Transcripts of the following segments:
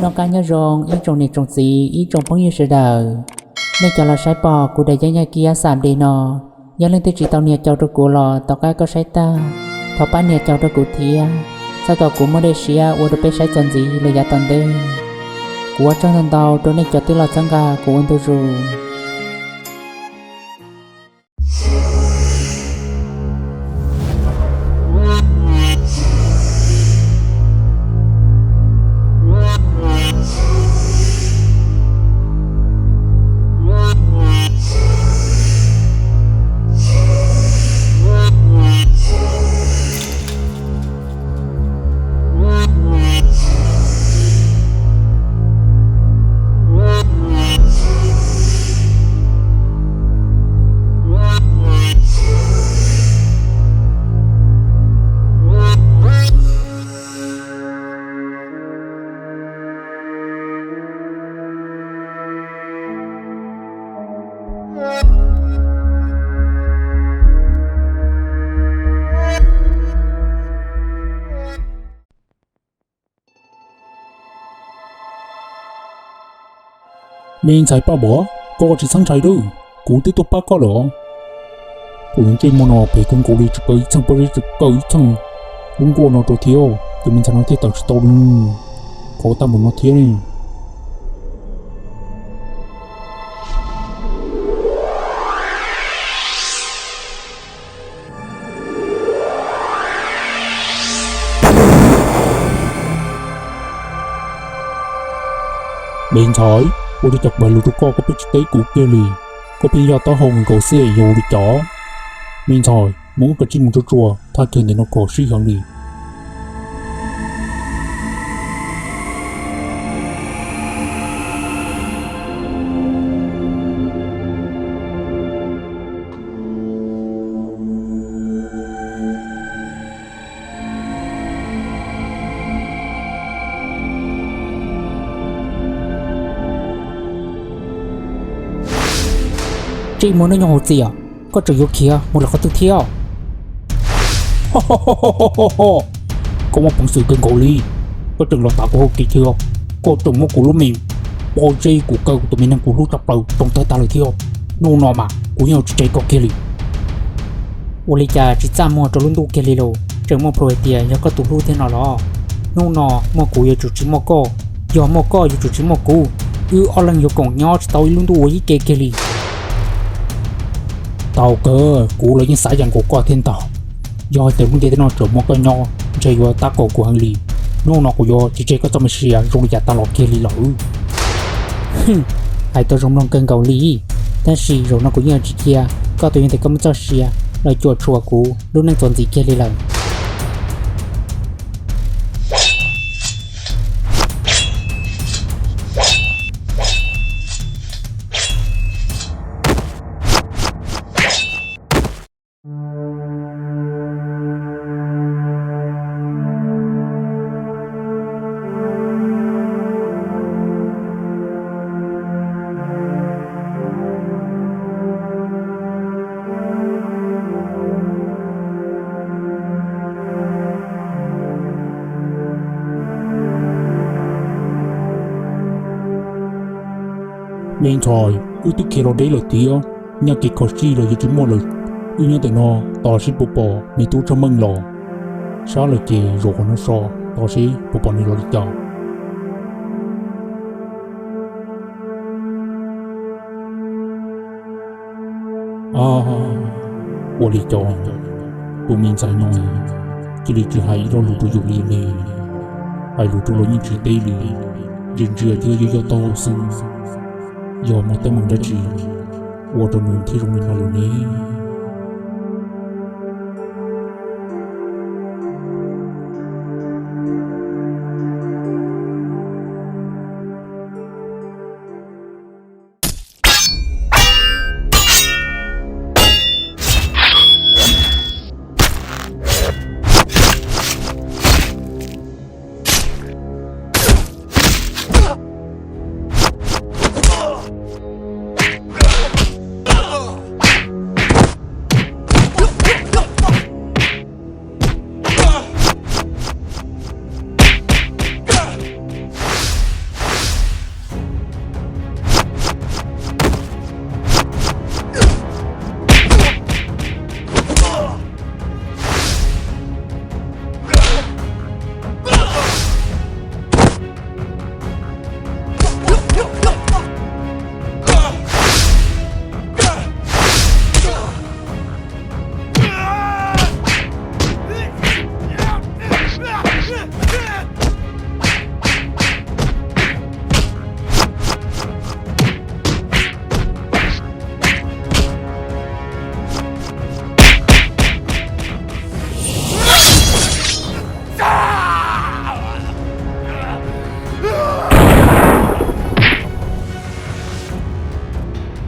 Noj qab nyob zoo ib tsoom niam tsoom txiv ib tsoom phooj ywg sawv daws. Nej cov los saib pom kuv daim yeeb yaj kib yaj xam li no, yog leej twg tsis tau nias caum rau kuv los tom qab koj saib tag, thov pab nias caum rau kuv thiab, txhawb kom kuv muaj dej siab ua rau peb saib txuas ntxiv los yav tom ntej. Kuv ua tsaug ntau ntau rau nej cov twb los txhawb nqa kuv ua ntu zus. Me ntxhais Paj Npov, koj tsis txhob ntshai lawm, kuv twb tuaj pab koj lawm os. Tus ntsej muag no phem kawg nkaus li, tsis kaw ib txheej pob zeb, tsis kaw ib txheej lub nkuaj no rau thiab, tus me ntxhais no thiaj tawm tsis tau li. Qhov tag npaum no thiab ne. Me ntxhais, ua li cas kuv hais lus rau koj, koj pheej tsis teb kuv kiag li? Koj pheej yog taub hau nkaus xwb es yog ua li cas? Me ntxhais, mus wb kav tsij mus tsuag tsuag, thaj chaw ntawm no khov sib heev li. Tsis muaj hnub nyoog hauv txias, koj tseem yuav khiav mus lawm qhov twg thiab? Koj muaj peev xwm kawg nkaus li, koj tseem los tav kuv hauv kev chaw, koj tseem muab kuv lub me pob zeb kuv kaw kuv tus me neeg kuv hlub tshaj plaws tsoo tawg tag lawm thiab. Hnub no mas kuv yeej yuav tsis tseg koj kiag li. Ua li cas tsis txaj muag rau lub ntuj kiag li los? Tseem muaj plhu hais tias yog koj tus hlub thiab no los? Hnub no muaj kuv yuav tsum tsis muaj koj, yog muaj koj yuav tsum tsis muaj kuv. Wb ob leeg yuav koom nyob tsis tau ib lub ntuj ua ib ke kiag li. Tau kawg, kuv los yeej xav yam nkaus koj thiab ntag. Yog hais tias lub ntiaj teb no tseem muaj koj nyob, ntshe yuav tab kaum kuv heev li. Hnub no kuv yuav tsis tseg koj txoj me sia zoo li cas tag los kiag li lawm. Hais tau zoo mloog kawg nkaus li, tab sis zaum no kuv yeej yuav tsis cia koj tus yog tias koj muaj txoj sia los cuam tshuam kuv lub neej txuas ntxiv kiag li lawm. Me ntxhais, wb twb khiav los deb lawm thiab, nyaj kev kho sij los yuav tsis muaj lawm. Wb nyob ntawm no tos seb puas pom me tub Tshaj Meej los. Sab lawm ces zaum qhov no so, tos seb puas pom nws los li cas. Ua li cas tus me ntxhais no cia li tsis hais ib lo lus rau yus li ne? Hais lus rau los yeej tsis teb li, ntsia ntsia thiab yuav yog taub hau xwb. Yog muaj teeb meem dab tsi ua rau nws thiaj zoo li no lawm ne?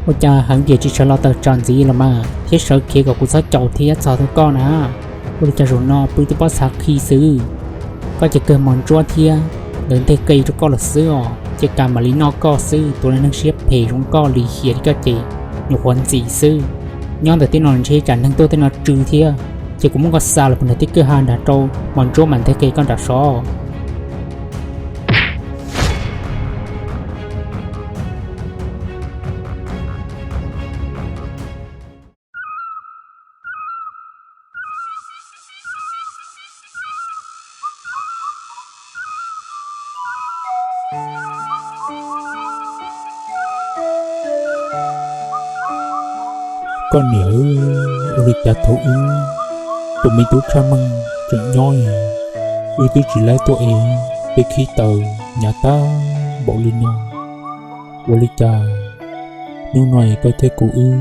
Ua cas heev tias tsis sawv los tawm tsam ntxiv los mas thiab sawv khiav kom kuv txhob caum thiab txog tau koj na? Ua li cas zaum no pw twb pob txha khi xwb? Koj ces kawg mos ntsuab thiab ntawd nteg qe rau koj los xwb os, ces kam mam li noj koj xwb. Tus neeg siab phem zoo koj lim hiam li koj ces nyuam qhuav ntxim xwb. Nyob ntawm tej no ntshe tsam neeg tuaj tej no tsw thiab, ces kuv muab koj xa los puag nram tej kwj ha nram rau mos ntsuab mam nteg qe koj nram sov. Koj niam, ua li cas thaum wb tus me tub Tshaj Meej tseem nyob, wb twb tsis laib tuaj es tej khib taws hnyav tag npaum li no. Ua li cas hnub no es koj thiab kuv wb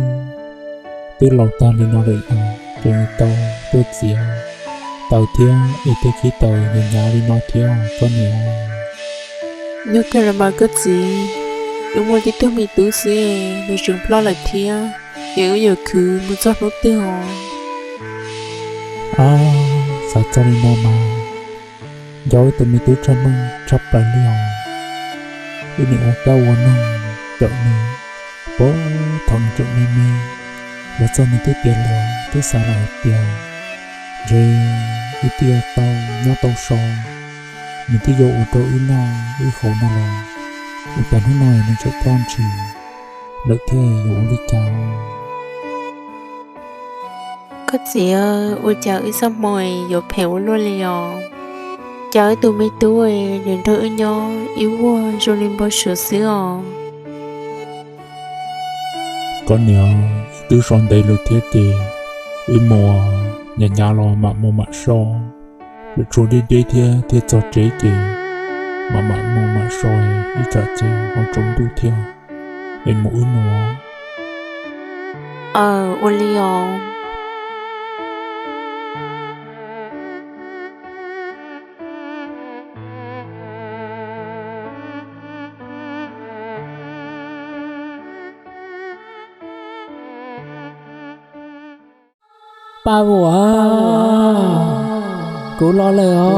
twb laus tag li no lawm es tseem tau tuaj txiav taws thiab es tej khib taws hnyav hnyav li no thiab koj niam? Yog kawg los mas koj txiv, wb muaj tib tug me tub xwb, nws tseem ploj lawm thiab, es wb yuav khwv mus txog hnub twg os? Ab, xav txog li no mas nco wb tus me tub Tshaj Meej tshaj plaws li os. Wb niam ua kab ua noog cawm nws puag thaum nws tseem me me, los txog nws twb tiav los twb xav lawm hais tias ntshe wb twb yuav tau nyob tau so, nws twb yuav ua rau wb noj wb haus no los, ua cas hnub no nws tseem ploj ntshis lawm thiab yuav ua li cas? Koj txiv, ua cas wb txoj hmoo yuav phem ua luaj li os? Cas wb tus me tub nws nrog wb nyob ib vuag zoo li npau suav xwb os? Koj niam, wb twb so ntev lawm thiab ces wb mus hnyav hnyav los mam mus mam so, lawm tshuav deb deb thiab thiaj txog tsev ces mam mam mus mam so, ib tsam ces ho tsaus ntuj thiab. Es mus wb mus. Aw, ua li os. Paj Vuam, kuv los lawm os.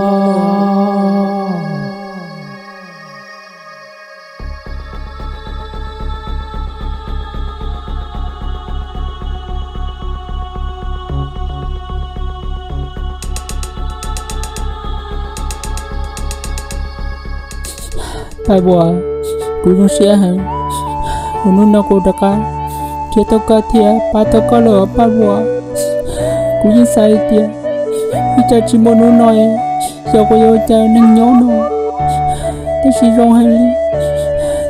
Paj Vuam, kuv zoo siab heev uas hnub no kuv rov qab nrhiav tau koj thiab pab tau koj lawm os Paj Vuam. Kuv yeej xav hais tias ib tsam tsis muaj hnub no xyov kuv yuav ua cas neeg nyob no, tab sis zoo heev li,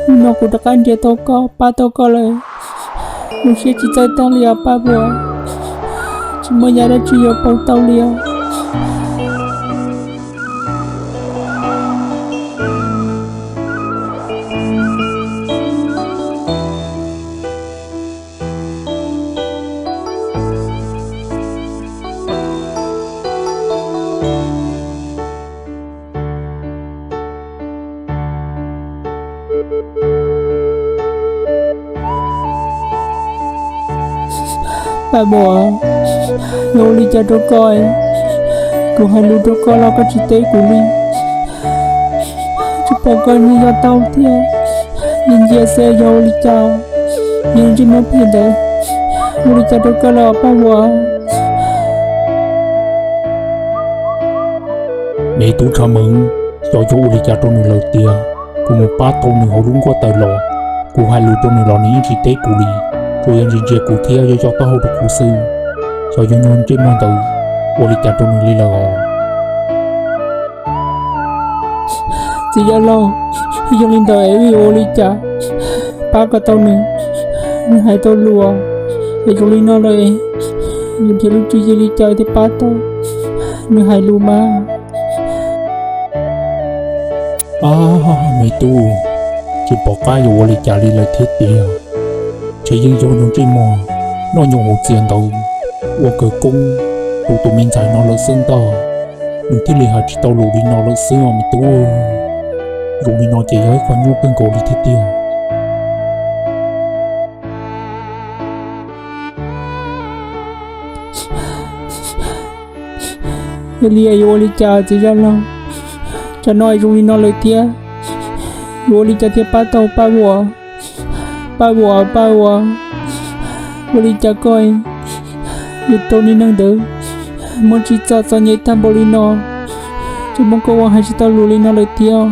hnub no kuv rov qab nrhiav tau koj pab tau koj lawm. Kuv siab tsis txawj tag li os Paj Vuam, tsis muaj yam dab tsi yuav pauv tau li os. Paj Vuam, yuav ua li cas rau koj? Kuv hais lus rau koj los koj tsis teb kuv li. Tsis pom koj nyiaj yog tau thiab, nyiaj nciaj xwb yog ua li cas? Yog ntsej muag phem ntawd ua li cas rau koj lawm Paj Vuam? Me tub Tshaj Meej, xyov yog ua li cas rau nws lawm tiag. Kuv mus pab tau nws hauv lub nkuaj taws los, kuv hais lus rau nws los nws yeej tsis teb kuv li, tsuas yog ntsia ntsia kuv thiab yog yoj taub hau rau kuv xwb. Xyov yog ntsej muag ntawd ua li cas rau nws li lawm os. Txiv yawg laus, yog li ntawd es wb yuav ua li cas pab kom tau nws? Nws hais tau lus es zoo li no lawm, yuav nrhiav lub tswv yim li cas thiaj pab tau nws hais lus mas? Ab, me tub, tsis pom qab yuav ua li cas li lawm thiab tiag. Ntshe yeej yog ntsej muag noj nyoos haus txias ntawd ua kawg koob rau tus me ntxhais no lawm xwb ntag, nws thiaj li hais tsis tau lus li no lawm xwb os me tub. Zoo li no ces yog ib qho nyuaj kawg nkaus li thiab tiag. Yog li yuav ua li cas txiv zaj laug? Tsam no zoo li no lawm thiab, yuav ua li cas thiaj pab tau Paj Vuas? Paj Vuas, Paj Vuas, ua li cas koj yuav rau niag neeg ntawd muab tsim txom txom nyem tag npaum li no? Tseem muab koj ua hais tsis tau lus li no lawm thiab.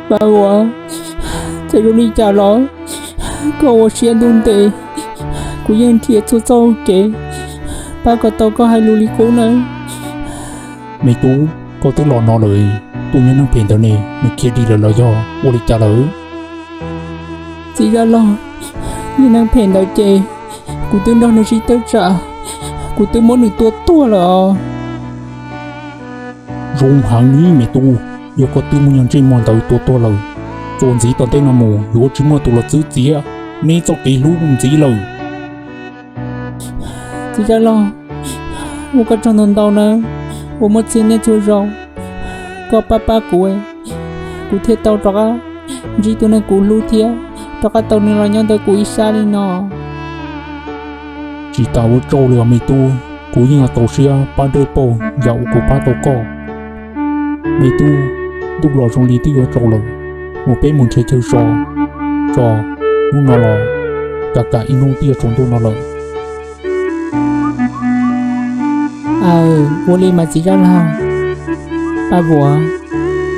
Paj Vuas, txawm zoo li cas los koj ua siab ntuj ntev, kuv yeej nrhiav txhua txoj kev pab kom tau koj hais lus li qub nawb. Me tub, koj twb los no lawm, tus niag neeg phem ntawd ne, nws khiav dim lawm los yog ua li cas lawm? Txiv zaj laug, niag neeg phem ntawd ces kuv twb nrog nws sib tawb tsam, kuv twb muab nws tua tuag lawm os. Zoo heev li me tub, yog koj twb muab niag ntsej muag ntawd tua tuag lawm, txuas ntxiv tom ntej no mus yuav tsis muaj tus los txwv txiav neb txoj kev hlub ntxiv lawm. Txiv zaj laug, ua koj tsaug ntau ntau nawb, uas muaj txhia niaj txhua zaus koj pab pab kuv, kuv thiaj tau rov qab ntsib tus neeg kuv hlub thiab rov qab tau nws los nyob ntawm kuv ib sab li no. Tsis tas ua tsaug li os me tub, kuv yeej yuav tau siab pab nrauj paug yam uas kuv pab tau koj. Me tub, ntuj los zoo li twb yuav tsaus lawm, mus peb mus nrhiav chaw so tso, hnub no los kam kam ib hnub twb yuav tsaus ntuj no lawm. Aw, ua li mas txiv zaj laug. Paj Vuas,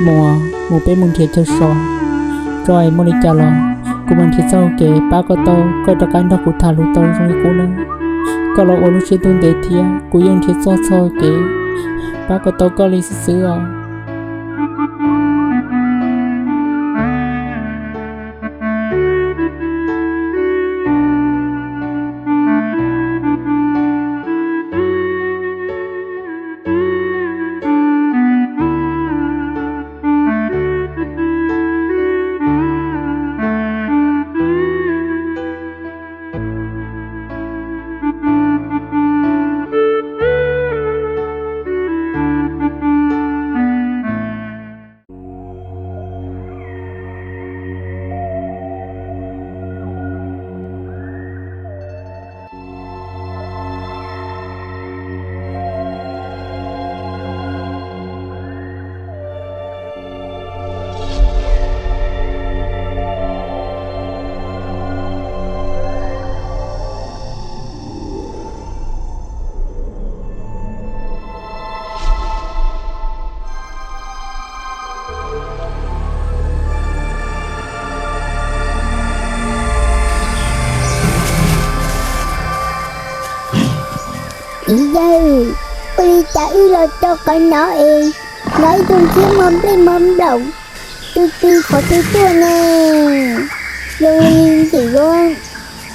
Muas, mus peb mus nrhiav chaw so tso, muaj li cas los kuv mam nrhiav txoj kev pab koj tau, koj rov qab nrog kuv tham lus tau zoo li qub nawb. Koj los ua lub siab ntuj ntev thiab, kuv yeej nrhiav txog txoj kev pab kom tau koj li xwb xwb os. Txiv yawg, ua li cas wb los txog qhov no es hnov ib tug ntxhiab mos nplej mos nplaum tw tw qhov twg tuaj ne? Zoo li ntxim yuav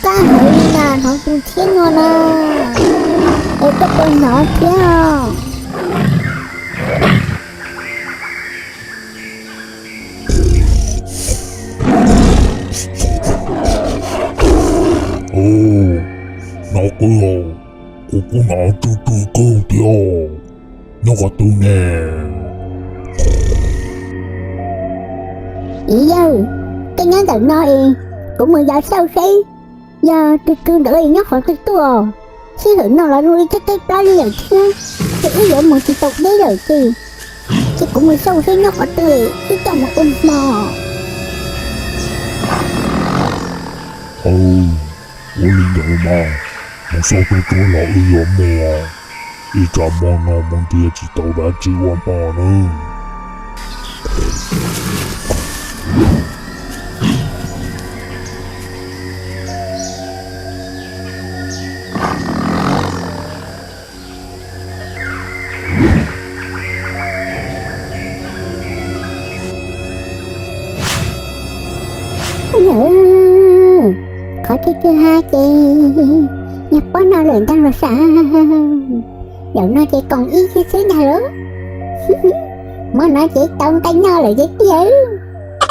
qab heev li na hnov tus ntxhiab no na, es koj puas hnov thiab? Hnov kawg, kuv kuj hnov tw tw kawg thiab. Nyob qhov twg ne? Txiv yawg, koj nyob ntawm no es kuv mus yos xauj seb yog tus twg ntawd nyob qhov twg tuaj. Sij hawm no los zoo li twb teb plab li lawm thiab, ces wb yuav mus tsis tau deb lawm ces, ces kuv mus xauj seb nyob qhov twg wb coj mus ua hmo. Aw, ua li ntawd mas mus xauj tuaj tsuag los wb yuav mus, ib tsam hmo no mus nrhiav tsis tau dab tsi ua hmo nawb. Qhov twg twg ha ces yog pob no lawm ntag los sav. Zaum no ces koom ib xwb xwb ntag lauj. Hmo no ces tau nqaij noj lawm ces tiag.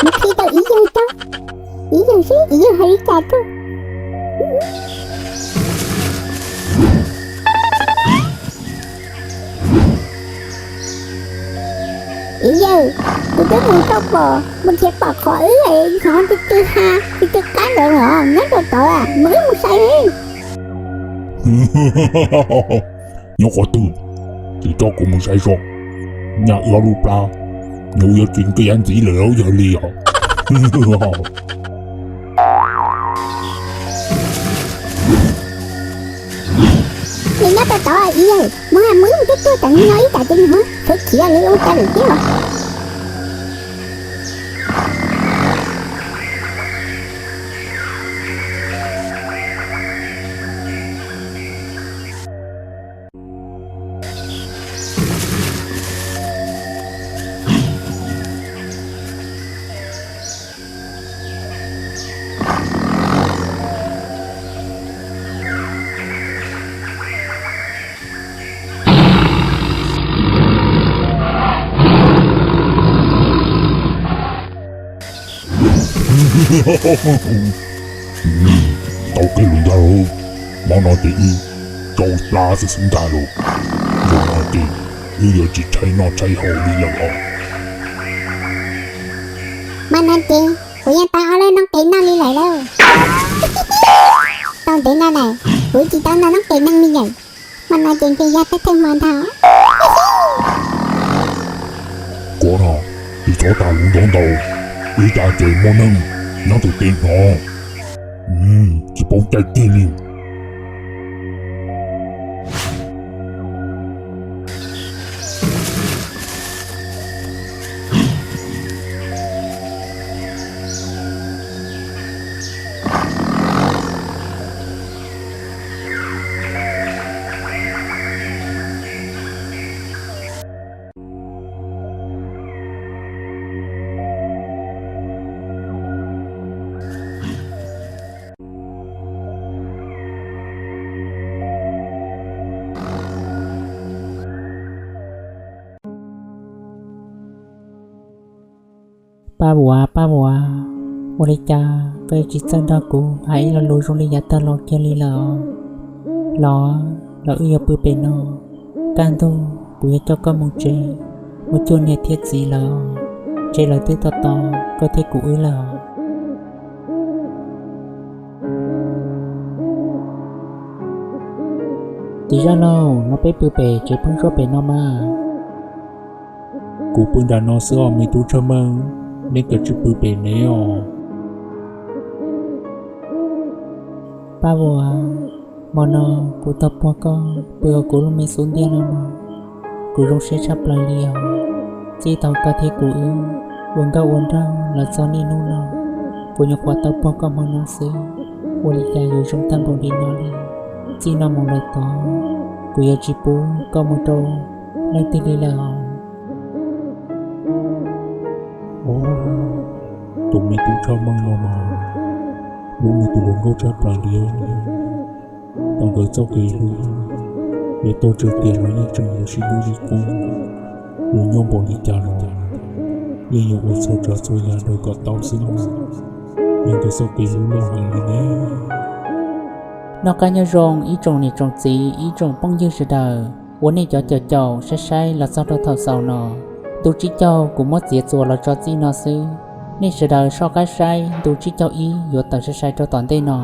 Mus qhib tau ib yawg tso, ib yawg seb ib yawg hais li cas tso. Ib yawg, kuv twb mus tau pom, mus nrhiav pom qhov wb hnov twg twg ha twg twg qab ntawd los nyob rau tod, mus wb mus saib. Nyob qhov twg? Tsis tso kuv mus saib zoj. Nyaj wb ob lub plab, nyob wb yuav tsis nqia ntxiv lawm lauj yog li os. Nws nyob tau tod ib yawg, muab muab yeej twb tuaj tam no ib tam tes nws muab khwv khiav li ua cas lawm thiab. Tau kiag lus ntag lauj. Hmo no ces wb tsau plab xwb xwb ntag lauj. Zaum no ces wb yuav tsis tshaib noj tshaib haus li lawm os. Mas no ces kuv yeej tau ob lub noob qes noj li lawm lauj. Tau ntev no lawm kuv tsis tau noj noob qes neeg li yawm. Mas no ces ntshe yog thawj thawj hmo ntag. Koj no, tsis txhob tas lus ntau ntau, ib tsam ces muaj neeg nyob tim tej no, tsis paub cai kiag li. Paj Vuas, Paj Vuas, ua li cas koj yuav tsis txawj nrog kuv hais ib lo lus zoo li yav tag los kiag li lawm? Los, los wb yuav pw pem no, kaj ntug kuv yuav coj koj mus tsev, mus cuag niam thiab txiv lawm, tsev lawv twb tos tos koj thiab kuv wb lawm. Tsis zaj lauj, no peb pw pem tsev phooj ywg pem no mas. Kuv pw nram no xwb os me tub Tshaj Meej, neb kav tsij pw pem ne os. Paj Vuas, hmo no kuv tau puag koj pw hauv kuv lub me xub ntiag no, kuv zoo siab tshaj plaws li os. Txij thaum koj thiab kuv wb ua nkauj ua nraug los txog niaj hnub no, kuv nyuam qhuav tau puag koj hmo no xwb, ua li cas yuav zoo tag npaum li no li. Txij no mus lawm tod, kuv yuav tsis pub koj mus rau leej twg li lawm os. Tus me tub Tshaj Meej no mas, lub nws tus hluas nkauj tshaj plaws li. Tau ntawd txoj kev hlub, yuav tuag tsawg tiam los yeej tseem yuav sib hlub li qub. Yuav nyuaj npaum li cas los yeej yuav ua txhua tsav txhua yam nrog kom tau xwb mog. Yog nkawd txoj kev hlub loj heev li ne. Noj qab nyob zoo ib tsoom niam tsoom txiv ib tsoom phooj ywg sawv daws, uas nej cov caum caum saib saib los txog rau thaum xaus no. Ntu tsib caug kuv muab txiav txuas los tso txij no xwb. Nej sawv daws soj qab saib ntu tsib caug ib yuav tawm sai sai rau tom ntej no.